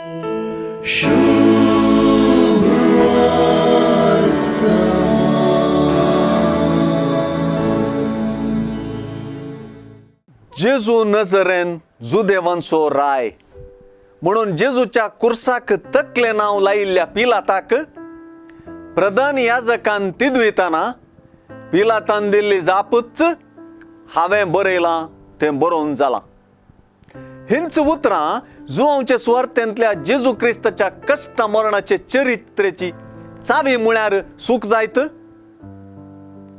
जेजू नजरेन जुदेवांचो राय म्हणून जेजूच्या कुर्साक तकलें नांव लायिल्ल्या पिलाताक प्रधान याजकान तिदविताना पिलातान दिल्ली जापूच हांवें बरयलां तें बरोवन जालां. हींच उतरां जुवांवचे सुवार्थेंतल्या जेजू क्रिस्ताच्या कश्ट मरणाचे चरित्रेची चावी म्हळ्यार सूख जायत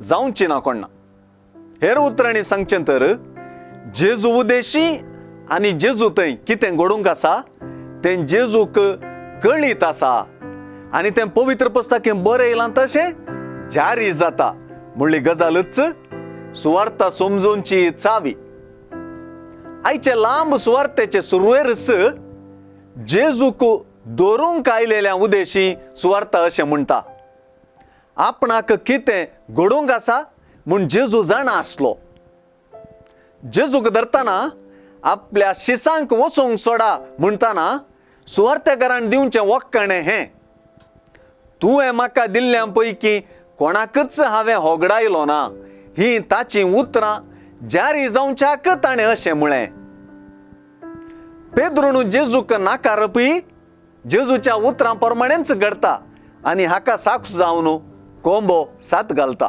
जावची ना कोण्णा. हेर उतरांनी सांगचें तर जेजू उदेशी आनी जेजू थंय कितें घडूंक आसा तें जेजूक कळीत आसा आनी तें पवित्र पुस्तकें बरयलां तशें जारी जाता म्हणली गजालूच सुवार्ता समजूनची चावी. आयचे लांब सुवार्तेचे सुरवेरच जेजूक दवरूंक आयलेल्या उदेशी सुवार्ता अशें म्हणटा. आपणाक कितें घडूंक आसा म्हूण जेजू जाणा आसलो. जेजूक धरतना आपल्या शिसांक वचूंक सोडा म्हणटाना सुवार्तेकारान दिवचें वक्काणें हें, तुवें म्हाका दिल्ल्या पैकी कोणाकच हांवें होगडायलो ना, ही ताचीं उतरां जारी जावच्याक ताणें अशें म्हळें. पेद्रून जेजूक नाकारपी जेजूच्या उतरां प्रमाणेंच घडता आनी हाका साक्ष जावन कोंबो सात घालता.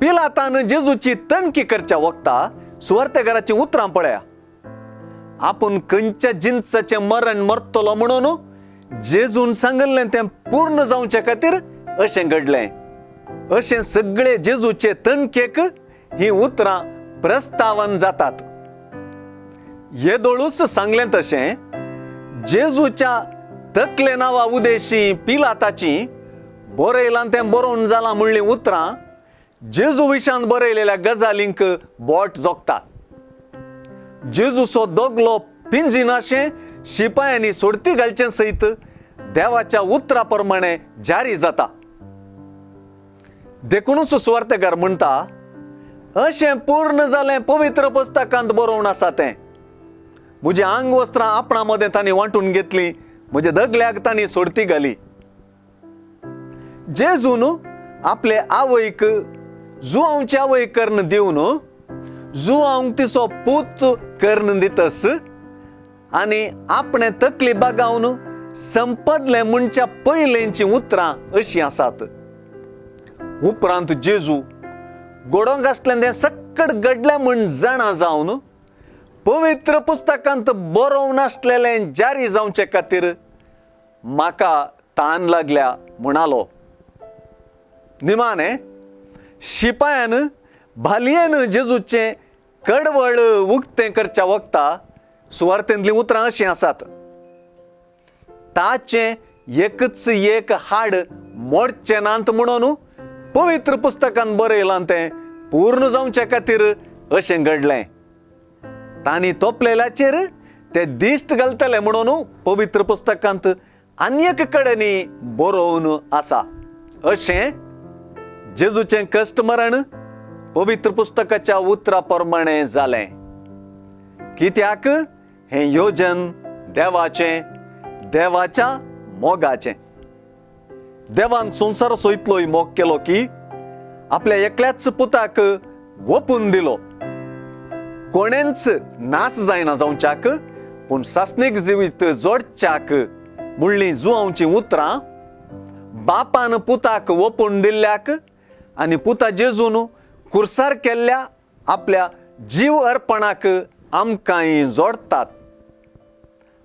पिलातान जेजूची तणकी करच्या वखता सुवार्तेकाराचीं उतरां पळया. आपूण खंयच्या जिनसाचें मरण मरतलो म्हणून जेजून सांगिल्लें तें पूर्ण जावचे खातीर अशें घडलें. अशें सगळे जेजूचे तणकेक हीं उतरां प्रस्तावन जातात. येदोळूच सांगलें तशें जेजूच्या तकले नांवा उदेशी पिलाताची बरयलां तें बरोवन जालां म्हणलीं उतरां जेजू विशान बरयलेल्या गजालींक बोट जोगतात. जेजूचो दोगलो पिंजिनाशें शिपायांनी सोडती घालचें सयत देवाच्या उतरा प्रमाणे जारी जाता. देखुनूच सुवार्तेकार म्हणटा अशें पूर्ण जालें पवित्र पुस्तकांत बरोवन आसा तें. म्हजी आंगवस्त्रां आपणा मदें तांणी वांटून घेतली, म्हज्या दगल्याक तांणी सोडती घाली. जेजून आपले आवयक जुवांवची आवय करून दिवन जुवांक तिचो पूत करून दितस आनी आपणे तकली बागावन संपदलें म्हणच्या पयलेंचीं उतरां अशीं आसात. उपरांत जेजू घडोवंक आसलें तें सक्कड घडलें म्हूण जाणा जावन पवित्र पुस्तकांत बरोवन आसलेलें जारी जावचे खातीर म्हाका तान लागल्या म्हणालो. निमाणे शिपायान भालयेन जेजूचें कडवळ उक्तें करच्या वखता सुवार्तेंतलीं उतरां अशीं आसात. ताचें एकच एक हाड मोडचें नात म्हणून पवित्र पुस्तकान बरयलां तें पूर्ण जावचे खातीर अशें घडलें. तांणी तोपलेल्याचेर ते दिश्ट घालतले म्हणून पवित्र पुस्तकांत आनी एक कडेन बरोवन आसा. अशें जेजूचें कश्ट मरण पवित्र पुस्तकाच्या उतरा प्रमाणे जालें. कित्याक हें योजन देवाचें, देवाच्या मोगाचें. देवान संवसाराचो इतलोय मोग केलो की आपल्या एकल्याच पुताक ओपून दिलो. कोणेंच नास जायना जावच्याक पूण सासणीक जिवीत जोडच्याक म्हणलीं जुवांवचीं उतरां बापान पुताक ओपून दिल्ल्याक आनी पुता जेजून कुर्सार केल्ल्या आपल्या जीव अर्पणाक आमकांय जोडटात.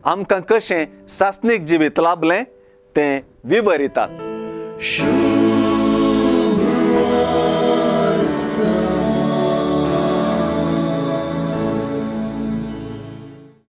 आमकां कशें सासणीक जिवीत लाभलें तें विवरितात.